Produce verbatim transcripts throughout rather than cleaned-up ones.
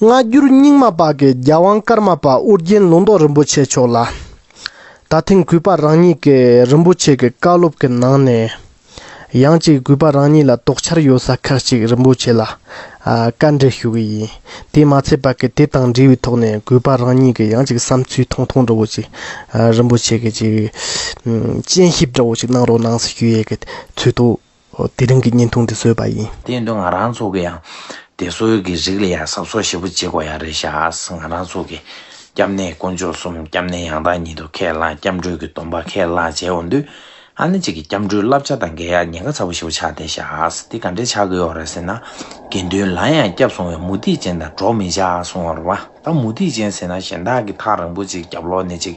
སྔ་འགྱུར་རྙིང་མ་པ་གི་རྒྱལ་དབང་ཀརྨ་པ་ཨོ་རྒྱན་ལུང་རྟོགས་རིན་པོ་ཆེ་མཆོག་ལ། ད་ཐེངས་གུས་པ་རང་ཉིད་ཀྱིས་རིན་པོ་ཆེ་གི་བཀའ་སློབ་ཀྱི་ནང་ནས། ཡང་ཅིག་གུས་པ་རང་ཉིད་ལ་དོགས་འཆར་ཡོད་ས་ཁག་ཅིག་རིན་པོ་ཆེ་ལ་ཨ་བཀའ་འདྲི་ཞུ་གི་ཡིན། དེ་མ་ཚད་པ་གི་དེ་དང་འབྲེལ་བའི་ཐོག་ནས་གུས་པ་རང་ཉིད་ཀྱི་ཡང་ཅིག་བསམ་ཚུལ་ཐུང་ཐུང་འདྲ་བོ་ཅིག་ཨ་རིན་པོ་ཆེ་གི་ཅིག་ཨམ་སྤྱན་ཞིབ་འདྲ་བོ་ཅིག་གནང་རོགས་གནང་ཟེར་ཞུ་ཡས་ཀྱི་ཚུལ་དུ། དེ་རིང་གི་བརྙན་ཐུང་འདི་བཟོས་པ་ཡིན། དེ་ཡིན་དུས་ང་རང་ཚོ་གི་ཡང་དེ་ཚོའི་གི་རིགས་ལ་ཡང་གཟབ་གསོག་ཞེ་པོ་བྱེད་དགོས་ཡ་རེད་ཤག་ང་རང་ཚོ་གི་སྐྱབས་གནས་དཀོན་མཆོག་གསུམ། སྐྱབས་གནས་ཡང་དག་ཉིད་དུ་ཁས་བླངས། སྐྱབས་འགྲོའི་གི་སྡོམ་པ་ཁས་བླངས་བྱས་ཡོང་དུས། ཨ་ནི་གཅིག་གི་སྐྱབས་འགྲོའི་བསླབ་བྱ་དང་འགལ་ཡ་ཉེན་ཁ་ཚ་པོ་ཞེ་པོ་ཆགས་བསྡད་ཤག་དེ་ག་འདྲས་ཆགས་ཀྱི་ཡོད་རེད་ཟེར་ན། དགེ་འདུན་ལ་ཡང་སྐྱབས་སོང་བའི་མུ་སྟེགས་ཅན་དང་འགྲོགས་མི་བྱ་གསུང་བ་རེད་བ། ད་མུ་སྟེགས་ཅན་ཟེར་ན་གཞན་དག་གི་ཐག་རིང་པོ་ཅིག་རྒྱབ་ལོགས་ནས་ཅིག་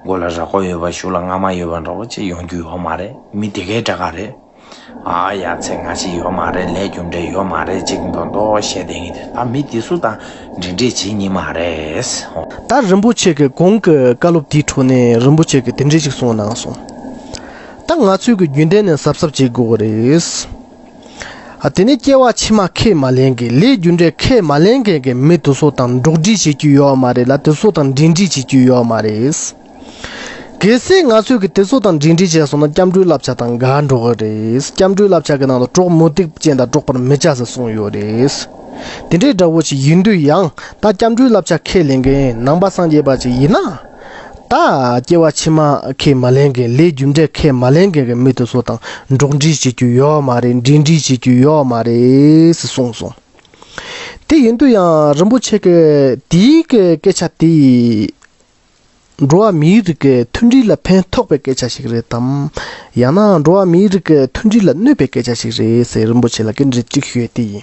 མགོ་ལ་ར་སྐོར་ཡོད་པ། གཞུ་ལ་རྔ་མ་ཡོད་པ་འདྲ་བོ་ཅིག་ཡོང་རྒྱུ་ཡོད་མ་རེད། མི་དེ་གའི་འདྲ་ག་རེད། ཨ་ཡ་ཚེ་སྔ་ཕྱི་ཡོད་མ་རེད། ལས་རྒྱུ་འབྲས་ཡོད་མ་རེད། ཅིག་མདོག་མདོག་བཤད་བསྡད་མཁན་དེ། ད་མི་དེ་ཚོ་དང་འབྲེལ་འདྲིས་བྱེད་ཉན་མ་རེད། ད་རིན་པོ་ཆེ་གི་གོང་གི་བཀའ་སློབ་དེའི་ཁྲོད་ནས་རིན་པོ་ཆེ་གི་དེ་འདྲས་ཅིག་གསུངས་གནང་སོང་། ད་ང་ཚོས་གི་རྒྱུན་ལྡན་ནས་གཟབ་གཟབ་བྱེད་དགོས་རེད། ཨ་དེ་ནས་སྐྱེ་བ་ཕྱི་མ་ཁས་མ་ལེན་མཁན། ལས་རྒྱུ་འབྲས་ཁས་མ་ལེན་མཁན་གྱི་མི་དེ་ཚོ་དང་འགྲོགས་འདྲིས་བྱེད་རྒྱུ་ཡོད་མ་རེད་ལ། དེ་ཚོ་དང་འབྲེལ་འདྲིས་བྱེད་རྒྱུ་ཡོད་མ་རེད། གལ་སྲིད་ང་ཚོས་ཀྱི་དེ་ཚོ་དང་འབྲེལ་འདྲིས་བྱས་སོང་ན་སྐྱབས་འགྲོའི་བསླབ་བྱ་དང་འགལ་འགྲོ་གི་རེད། སྐྱབས་འགྲོའི་བསླབ་བྱ་གི་ནང་དུ་གྲོགས་མུ་སྟེགས་ཅན་དང་འགྲོགས་པར་མི་བྱ་ཟེར་གསུངས་ཡོད་རེད། དེ་འདྲའི་འདྲ་བོ་ཞིག་ཡིན་དུས་ཡང་། ད་སྐྱབས་འགྲོའི་བསླབ་བྱ་ཁས་ལེན་མཁན་ནང་པ་སངས་རྒྱས་པ་ཅིག་ཡིན་ན། ད་སྐྱེ་བ་ཕྱི་མ་ཁས་མ་ལེན་མཁན། ལས་རྒྱུ་འབྲས་ཁས་མ་ལེན་མཁན་གྱི་མི་དེ་ཚོ་དང་འགྲོགས་འདྲིས་བྱེད་རྒྱུ་ཡོད་མ་རེད། འབྲེལ་འདྲིས་བྱེད་རྒྱུ་ཡོད་མ་རེད་ཟེར་གསུངས་སོང་། དེ་ཡིན་དུས་ཡང་རིན་པོ་ཆེ་གིས་དེའི་གི་སྐད་ཆ་དེ། འགྲོ་བ་མིའི་རིགས་ཀྱི་མཐུན་སྒྲིལ་ལ་ཕན་ཐོགས་པའི་སྐད་ཆ་ཞིག་རེད་དམ། ཡང་ན་འགྲོ་བ་མིའི་རིགས་ཀྱི་མཐུན་སྒྲིལ་ལ་གནོད་པའི་སྐད་ཆ་ཞིག་རེད་ཟེར་རིན་པོ་ཆེ་ལ་སྐད་འདྲི་གཅིག་ཞུས་ཏེ་ཡིན།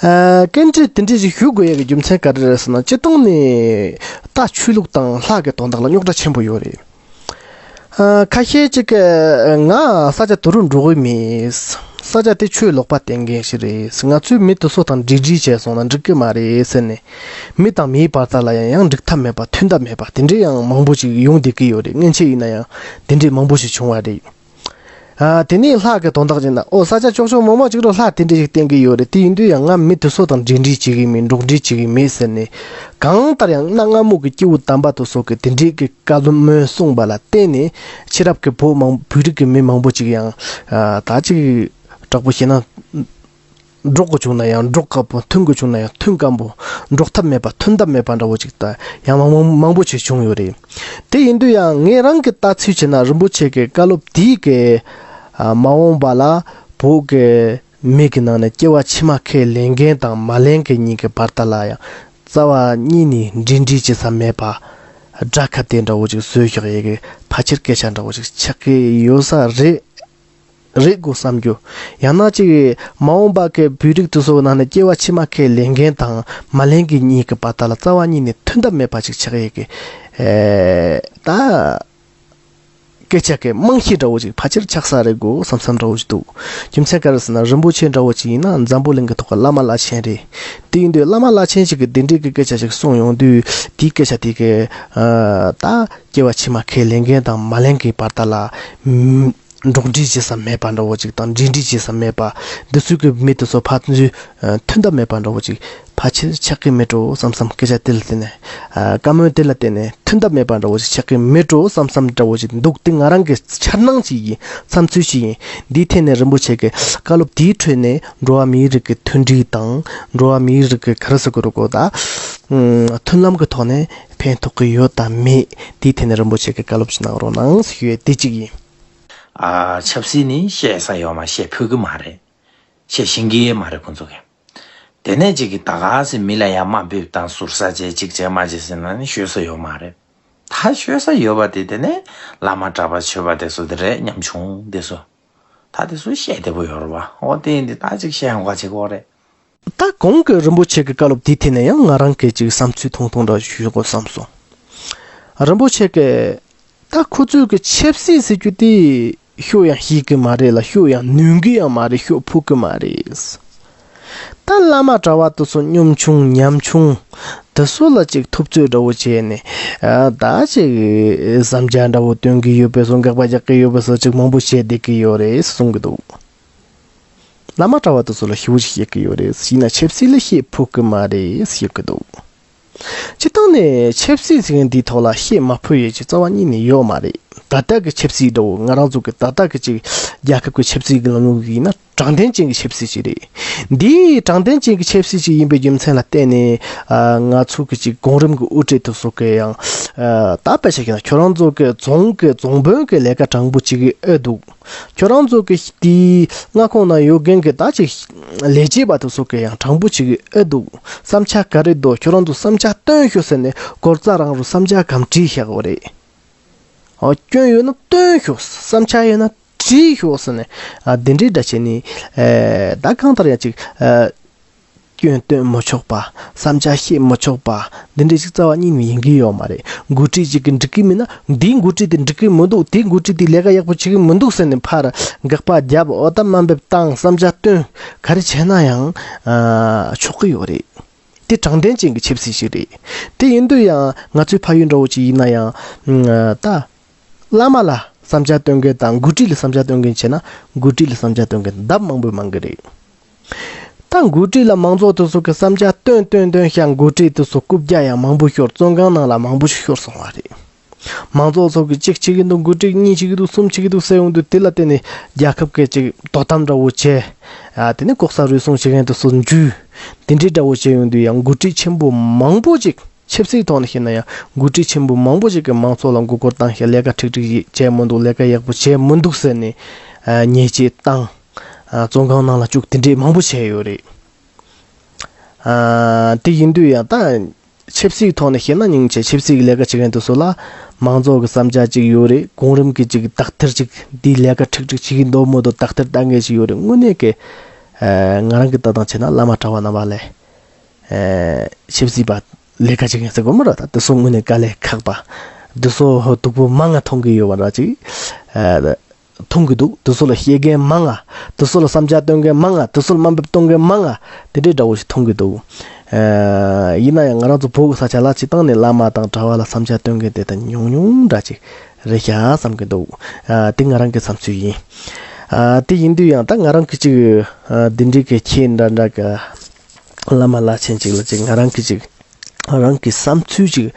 ཨ། སྐད་འདྲི་དེ་འདྲ་ཞིག་ཞུ་དགོས་ཡ་གི་རྒྱུ་མཚན་ག་རེ་རེད་ཟེར་ན། སྤྱིར་བཏང་ནས་ད་ཆོས་ལུགས་དང་ལྷ་གི་དོན་དག་ལ་རྙོག་དྲ་ཆེན་པོ་ཡོད་རེད། ཨ། ཁ་ཤས་ཅིག་གིས་ང་ས་ཆ་དེ་རུ་འགྲོ་གི་མེད། ས་ཆ་དེ་ཆོས་ལོག་པ་བསྟེན་མཁན་ཞིག་རེད། ང་ཚོས་མི་དེ་ཚོ་དང་འབྲེལ་འདྲིས་བྱས་སོང་ན་འགྲིག་གི་མ་རེད་ཟེར་ནས། མི་དང་མིའི་བར་དག་ལ་ཡང་ཡང་འགྲིག་ཐབས་མེད་པ། མཐུན་ཐབས་མེད་པ་དེ་འདྲའི་ཡང་མང་པོ་ཞིག་ཡོང་བསྡད་ཀྱི་ཡོད་རེད། སྔན་ཆད་ཡིན་ན་ཡང་དེ་འདྲའི་མང་པོ་ཞིག་བྱུང་བ་རེད། ཨ། དེ་ནས་ལྷ་གི་དོན་དག་ཡིན་ན། ཨོ། ས་ཆ་ཅོག་ཅོག་མོག་མོག་ཅིག་རུ་ལྷ་དེ་འདྲ་ཞིག་བསྟེན་གྱི་ཡོད་རེད། དེ་ཡིན་དུས་ཡང་ང་མི་དེ་ཚོ་དང་འབྲེལ་འདྲིས་བྱེད་ཀྱི་མེད། འགྲོགས་འདྲིས་བྱེད་ཀྱི་མེད་ཟེར་ནས། གང་ལྟར་ཡང་གནའ་སྔ་མོ་གི་སྐྱེས་བུ་དམ་པ་དེ་ཚོ་གི་དེ་འདྲའི་གི་བཀའ་མོལ་གསུངས་པ་ལ་བརྟེན་ནས། ཕྱི་རབས་ཀྱི་བོད་མང་། བོད་རིགས་ཀྱི་མི་མང་པོ་ཅིག་ཡང་ཨ། ད་ཅིག་དྲག་པོ་བཤད་ན། འགྲོགས་དགོས་བྱུང་ན་ཡང་འགྲོགས་དཀའ་པོ། མཐུན་དགོས་བྱུང་ན་ཡང་མཐུན་དཀའ་པོ། འགྲོགས་ཐབས་མེད་པ། མཐུན་ཐབས་མེད་པ་འདྲ་བོ་ཅིག་ད་ཡང་མང་མང་མང་པོ་ཞིག་བྱུང་ཡོད་རེད། དེ་ཡིན་དུས་ཡང་ངས་རང་གི་ལྟ་ཚུལ་བྱས་ན། རིན་པོ་ཆེ་གི་བཀའ་སློབ་དེའི་གི་ཨ། མ་འོངས་པ་ལ་བོད་ཀྱི་མི་གི་ནང་ནས་སྐྱེ་བ་ཕྱི་མ་ཁས་ལེན་མཁན་དང་མ་ལེན་མཁན་གཉིས་ཀྱི་བར་དག་ལ་ཡང་རྩ་བ་ཉིད་ནས་འབྲེལ་འདྲིས་བྱེད་ས་མེད་པ། དགྲ་ཁ་གཏད་འདྲ་བོ་ཅིག་བཟོས་བཞག་ཡས་ཀྱི་ཕལ་ཆེར་སྐད་ཆ་འདྲ་བོ་ཅིག་ཆགས་ཀྱི་ཡོད་ས་རེད། རེད་དགོས་བསམ་རྒྱུ། ཡང་ན་ཅིག་མ་འོངས་པ་གི་བོད་རིགས་དེ་ཚོའི་ནང་ནས་སྐྱེ་བ་ཕྱི་མ་ཁས་ལེན་མཁན་དང་མ་ལེན་མཁན་གཉིས་ཀྱི་བར་དག་ལ་རྩ་བ་ཉིད་ནས་མཐུན་ཐབས་མེད་པ་ཅིག་ཆགས་ཡས་ཀྱི། ཨེ། ད་སྐད་ཆ་གི་རྨང་གཞི་འདྲ་བོ་ཅིག་ཕལ་ཆེར་ཆགས་ས་རེད་དགོས་བསམ་བསམ་འདྲ་བོ་ཅིག་འདུག་རྒྱུ་མཚན་ག་རེ་ཟེར་ན། རིན་པོ་ཆེ་འདྲ་བོ་ཅིག་ཡིན་ན་འཛམ་བུ་གླིང་གི་ཐོག་གི་བླ་མ་བླ་ཆེན་རེད། དེ་ཡིན་དུས་བླ་མ་བླ་ཆེན་ཞིག་གིས་དེ་འདྲའི་གི་སྐད་ཆ་ཞིག་གསུངས་ཡོང་དུས། དེའི་སྐད་ཆ་དེ་གི། ཨ། ད་སྐྱེ་བ་ཕྱི་མ་ཁས་ལེན་མཁན་དང་མ་ལེན་མཁན་བར་དག་ལ། ཨམ། འགྲོགས་འདྲིས་བྱེད་ས་མེད་པ་འདྲ་བོ་ཅིག་དང་། འབྲེལ་འདྲིས་བྱེད་ས་མེད་པ། འདི་ཚོའི་གི་མི་དེ་ཚོ་ཕར་ཚུར་མཐུན་ཐབས་མེད་པ་འདྲ་བོ་ཅིག་ཕལ་ཆེར་ཆགས་ཀྱི་མེད་འགྲོ་བསམ་བསམ། སྐད་ཆ་དེ་ལ་བརྟེན་ནས། ཨ། བཀའ་མོལ་དེ་ལ་བརྟེན་ནས་མཐུན་ཐབས་མེད་པ་འདྲ་བོ་ཅིག་ཆགས་ཀྱི་མེད་འགྲོ་བསམ་བསམ་འདྲ་བོ་ཅིག་འདུག་དེ་ང་རང་གི་འཆར་སྣང་ཅིག་ཡིན། བསམ་ཚུལ་ཅིག་ཡིན། འདིའི་ཐད་ནས་རིན་པོ་ཆེ་གི་བཀའ་སློབ་དེའི་ཁྲོད་ནས་འགྲོ་བ་མིའི་རིགས་ཀྱི་མཐུན་སྒྲིལ་དང་། འགྲོ་བ་མིའི་རིགས་ཀྱི་ག་རེ་ཟེར་དགོས་རེད་གོ། ད། ཨམ། མཐུན་ལམ་གྱི་ཐོག་ནས་ཕན་ཐོགས་ཀྱི་ཡོད་དམ་མེད། དེའི་ཐད་ནས་རིན་པོ་ཆེ་གི་བཀའ་སློབ་ཅིག་གནང་རོགས་གནང་ཞུ་ཡས་དེ་གཅིག་ཡིན། ཨ། ཆབ་སྲིད་ནི་བཤད་ས་ཡོད་མ། བཤད་ཕོད་ཀྱི་མ་རེད། བཤད་ཤེས་ཀྱི་མ་རེད་ཁོང་ཚོ་གིས། དེ་ནས་ཅིག་གིས་ད་ག་སེ་མི་ལ་ཡ་དམའ་འབེབས་དང་ཟུར་ཟ་བྱས་ཅིག་བྱས་མ་བྱས་ཟེར་ན་ནི་ཤོད་ས་ཡོད་མ་རེད། ད་ཤོད་ས་ཡོད་པ་དེ་དེ་ནས་བླ་མ་གྲྭ་པ་ཆོས་པ་དེ་ཚོ་དེ་རེད། ཉམ་ཆུང་དེ་ཚོ། ད་དེ་ཚོ་བཤད་བདེ་པོ་ཡོད་རེད་བ། འོ་དེ་ཡིན་དུས་ད་ཅིག་བཤད་ཡོང་ག་བྱེད་དགོས་རེད། ད་གོང་གི་རིན་པོ་ཆེ་གི་བཀའ་སློབ་དེའི་ཐད་ནས་ཡང་ང་རང་གིས་ཅིག་བསམ་ཚུལ་ཐུང་ཐུང་འདྲ་ཞུ་དགོས་བསམ་སོང་། རིན་པོ་ཆེ་གིས། ད་ཁོ་ཚོས་གི་ཆབ་སྲིད་ཟེར་རྒྱུ་དེ་ཤོད་ཡང་ཤེས་ཀྱི་མ་རེད་ལ། ཤོད་ཡང་ནུས་ཀྱི་ཡང་མ་རེད། ཤོད་ཕོད་ཀྱི་མ་རེད། ད་བླ་མ་གྲྭ་བ་དེ་ཚོ་གཉོམ་ཆུང་ཉམ་ཆུང་དེ་ཚོ་ལ་ཅིག་ཐུབ་ཚོད་འདྲ་བོ་བྱས་ནས། ཨ། ད་ཅིག་ཟམ་སྦྱར་འདྲ་བོ་སྟོན་གྱི་ཡོད་པས་སོ། དགག་པ་རྒྱག་གི་ཡོད་པས་སོ། ཅིག་མང་པོ་བཤད་བསྡད་ཀྱི་ཡོད་རེད་གསུང་གི་འདུག་བླ་མ་གྲྭ་བ་དེ་ཚོ་ལ་ཞེ་པོ་ཞིག་བཤད་ཀྱི་ཡོད་རེད། ཡིན་ན་ཆབ་སྲིད་ལ་བཤད་ཕོད་ཀྱི་མ་རེད་ཟེར་གྱི་འདུག་སྤྱིར་བཏང་ནས་ཆབ་སྲིད་ཟེར་མཁན་འདིའི་ཐོག་ལ་བཤད་མ་ཕོད་ཡས་ཀྱི་རྩ་བ་ཉིད་ནས་ཡོད་མ་རེད། ད་ལྟ་གི་ཆབ་སྲིད་འདྲ་བོ། ང་རང་ཚོ་གི་ད་ལྟ་གི་ཅིག་རྒྱལ་ཁབ་ཀྱི་ཆབ་སྲིད་ཀྱི་ལམ་ལུགས་ཡིན་ན་དྲང་བདེན་ཅན་གྱི་ཆབ་སྲིད་ཅིག་རེད། འདི་དྲང་བདེན་ཅན་གྱི་ཆབ་སྲིད་ཅིག་ཡིན་པའི་རྒྱུ་མཚན་ལ་བརྟེན་ནས། ཨ། ང་ཚོ་གི་ཅིག་གོང་རིམ་གྱི་དབུ་ཁྲིད་དེ་ཚོ་གི་ཡང་། ཨ། ད་དཔེ་ཆ་བཞག་ན་ཁྱོད་རང་ཚོ་གི་རྫོང་གི་རྫོང་དཔོན་གྱི་ལས་ཀ་དྲང་པོ་བྱེད་ཀྱི་ཨེ་འདུག་ཁྱོད་རང་ཚོ་གི་དེའི་མངའ་ཁོངས་ན་ཡོད་མཁན་གྱི་ད་ཅིག་ལས་བྱེད་པ་དེ་ཚོ་གི་ཡང་དྲང་པོ་བྱེད་ཀྱི་ཨེ་འདུག་བསམ་འཆར་ག་རེ་འདུག་ཁྱོད་རང་ཚོ་བསམ་འཆར་སྟོན་ཤོག་ཟེར་ནས་སྒོ་རྩ་རང་རུ་བསམ་འཆར་གམ་བྲིས་བཞག་པ་རེད། ཨོ། སྐྱོན་ཡོད་ན་སྟོན་ཤོག་བསམ་འཆར་ཡོད་ན་བྲིས་ཤོག་ཟེར་ནས། ཨ། འདི་འདྲའི་འདྲ་བྱས་ནས། ཨེ། ད་གང་ལྟར་ཡང་ཅིག་ཨ། སྐྱོན་སྟོན་མི་ཆོག་པ། བསམ་འཆར་བཤད་མི་ཆོག་པ། འདི་འདྲ་ཞིག་རྩ་བ་ཉིད་ནས་ཡིན་གྱི་ཡོད་མ་རེད། འགོ་ཁྲིད་ཅིག་གིས་འགྲིག་གི་མིན་ན། འདིའི་འགོ་ཁྲིད་དེ་འགྲིག་གི་མི་འདུག་དེའི་འགོ་ཁྲིད་དེ་ལས་ཀ་ཡག་པོ་བྱེད་ཀྱི་མི་འདུག་ཟེར་ནས་ཕར་དགག་པ་བརྒྱབ། འོ། ད་དམའ་འབེབས་བཏང་། བསམ་འཆར་སྟོན། ག་རེ་བྱས་ན་ཡང་། ཨ། ཆོག་གི་ཡོད་རེད། དེ་དྲང་བདེན་ཅན་གྱི་ཆབ་སྲིད་ཞིག་རེད། དེ་ཡིན་དུས་ཡང་ང་ཚོའི་ཕ་ཡུལ་འདྲ་བོ་ཅིག་ཡིན་ན་ཡང་། ཨ། ད་བླ་མ་ལ་བསམ་འཆར་སྟོན་མཁན་དང་འགོ་ཁྲིད་ལ་བསམ་འཆར་སྟོན་མཁན་བྱས་ན། འགོ་ཁྲིད་ལ་བསམ་འཆར་སྟོན་མཁན་ལྡབ་མང་པོ་མང་གི་རེད། ད་འགོ་ཁྲིད་ལ་མང་ཚོགས་དེ་ཚོ་གི་བསམ་འཆར་སྟོན་སྟོན་སྟོན་ཤག་འགོ་ཁྲིད་དེ་ཚོ་རྐུབ་བཀྱག་ཡང་མང་པོ་ཤོར། བཙོན་ཁང་ནང་ལ་མང་པོ་ཞིག་ཤོར་སོང་བ་རེད། མང་ཚོགས་ཚོ་གིས་གཅིག་བྱེད་ཀྱི་འདུག་འགོ་ཁྲིད་གཉིས་བྱེད་ཀྱི་འདུག་གསུམ་བྱེད་ཀྱི་འདུག་ཟེར་ཡོང་དུས། དེ་ལ་བརྟེན་ནས་རྒྱལ་ཁབ་ཀྱི་ཅིག་དོ་དམ་འདྲ་བོ་བྱས། ཨ། དེ་ནས་ལྐོག་ཟ་རུལ་སུངས་བྱེད་མཁན་དེ་ཚོ་འཇུས། དེ་འདྲའི་འདྲ་བོ་བྱས་ཡོང་དུས་ཡང་འགོ་ཁྲིད་ཆེན་པོ་མང་པོ་ཅིག་ཆབ་སྲིད་ཐོག་ནས་བཤད་ན་ཡང་འགོ་ཁྲིད་ཆེན་པོ་མང་པོ་ཞིག་གིས་མང་ཚོགས་ལ་མགོ་སྐོར་བཏང་ཞིང་། ལས་ཀ་ཁྲིག་ཁྲིག་བྱས་མི་འདུག་ལས་ཀ་ཡག་པོ་བྱས་མི་འདུག་ཟེར་ནས། ཨ། ཉེས་ཆད་བཏང་། ཨ། བཙོན་ཁང་ནང་ལ་བཅུག་དེ་འདྲས་མང་པོ་བྱས་ཡོད་རེད། ཨ། དེ་ཡིན་དུས་ཡང་ད་ཆབ་སྲིད་ཐོག་ནས་བཤད་ན། སྙིང་རྗེ། ཆབ་སྲིད་ཀྱི་ལས་ཀ་བྱེད་མཁན་དེ་ཚོ་ལ་མང་ཚོགས་ཀྱི་བསམ་འཆར་ཅིག་ཡོད་རེད། གོང་རིམ་གྱི་ཅིག་དག་ཐེར་ཅིག་འདིའི་ལས་ཀ་ཁྲིག་ཁྲིག་བྱེད་ཀྱི་འདུག་མི་འདུག་དག་ཐེར་ལྟ་མཁན་ཞིག་ཡོད་རེད། དངོས་གནས་ཀྱི། ཨ། ང་རང་གི་ལྟ་སྟངས་བྱས་ན། བླ་མ་གྲྭ་བ་རྣམ་པ་ལས། ཨེ། ཆབ་སྲིད་པ་ལས་ཀ་བྱེད་མཁན་ཟེར་དགོས་མ་རེད། ད་དེ་ཚོ་དངོས་གནས་དཀའ་ལས་ཁག་པ། དེ་ཚོ་སྡུག་པོ་མང་ང་མཐོང་གི་ཡོད་པ་འདྲ་ཅིག་ཨ། མཐོང་གི་འདུག་དེ་ཚོ་ལ་བཤད་མཁན་མང་ང་། དེ་ཚོ་ལ་བསམ་འཆར་སྟོན་མཁན་མང་ང་། དེ་ཚོ་ལ་དམའ་འབེབས་གཏོང་མཁན་མང་ང་། དེ་འདྲའི་འདྲ་བོ་ཞིག་མཐོང་གི་འདུག་ཨ། ཡིན་ན་ཡང་ང་རང་ཚོ་བོད་ཀྱི་ས་ཆ་ལ་སྤྱིར་བཏང་ནས་བླ་མ་དང་གྲྭ་བ་ལ་བསམ་འཆར་སྟོན་མཁན་དེ་ད་ཉུང་ཉུང་འདྲ་ཅིག་རེད་ཤག་བསམ་གྱི་འདུག་ཨ། དེ་ང་རང་གི་བསམ་ཚུལ་ཡིན། ཨ། དེ་ཡིན་དུས་ཡང་ད་ང་རང་གི་ཅིག་ཨ། འདི་འདྲའི་གི་ཁྱེད་འདྲ་འདྲ་གི་བླ་མ་བླ་ཆེན་ཅིག་ལ་ཅིག་ང་རང་གི་ཅིག་རང་གི་བསམ་ཚུལ་ཅིག་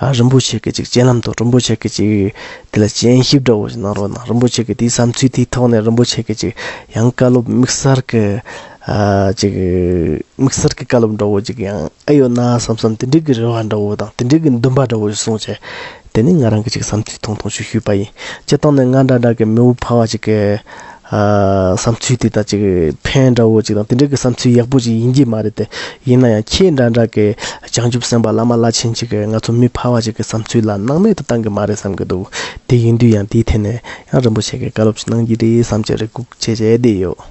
ཨ། རིན་པོ་ཆེ་གི་ཅིག་སྤྱན་ལམ་དུ། རིན་པོ་ཆེ་གི་ཅིག་དེ་ལ་སྤྱན་ཞིབ་འདྲ་བོ་ཞིག་གནང་རོགས་གནང་། རིན་པོ་ཆེ་གི་དེའི་བསམ་ཚུལ་དེའི་ཐོག་ནས་རིན་པོ་ཆེ་གི་ཅིག་ཡང་བཀའ་སློབ་དམིགས་བསལ་གི། ཨ། ཅིག་དམིགས་བསལ་གི་བཀའ་སློབ་འདྲ་བོ་ཅིག་ཡང་ཨེ་ཡོད་ན་བསམ་བསམ། དེ་འདྲའི་གི་རེ་བ་འདྲ་བོ་དང་། དེ་འདྲའི་གི་འདུན་པ་འདྲ་བོ་ཞིག་གསུངས་བྱས། དེ་ནི་ང་རང་གི་ཅིག་བསམ་ཚུལ་ཐུང་ཐུང་ཞིག་ཞུས་པ་ཡིན། སྤྱིར་བཏང་ནས་ང་འདྲ་འདྲ་གི་མི་བུ་ཕལ་བ་ཅིག་གི། ཨ། བསམ་ཚུལ་དེ་དག་ཅིག་ཕན་འདྲ་བོ་ཅིག་དང་། དེ་འདྲ་གི་བསམ་ཚུལ་ཡག་པོ་ཅིག་ཡིན་གྱི་མ་རེད་དེ། ཡིན་ན་ཡང་ཁྱེད་འདྲ་འདྲ་གི་བྱང་ཆུབ་སེམས་དཔའ་བླ་མ་བླ་ཆེན་ཅིག་གིས་ང་ཚོ་མི་ཕལ་བ་ཅིག་གི་བསམ་ཚུལ་ལ་སྣང་མེད་དུ་བཏང་གི་མ་རེད་བསམ་གྱི་འདུག་དེ་ཡིན་དུས་ཡང་དེའི་ཐད་ནས་ཡང་རིན་པོ་ཆེ་གིས་བཀའ་སློབ་ཅིག་གནང་གི་རེད་བསམ་གྱི་རེ་སྒུག་བྱས་བྱས་བསྡད་ཡོད།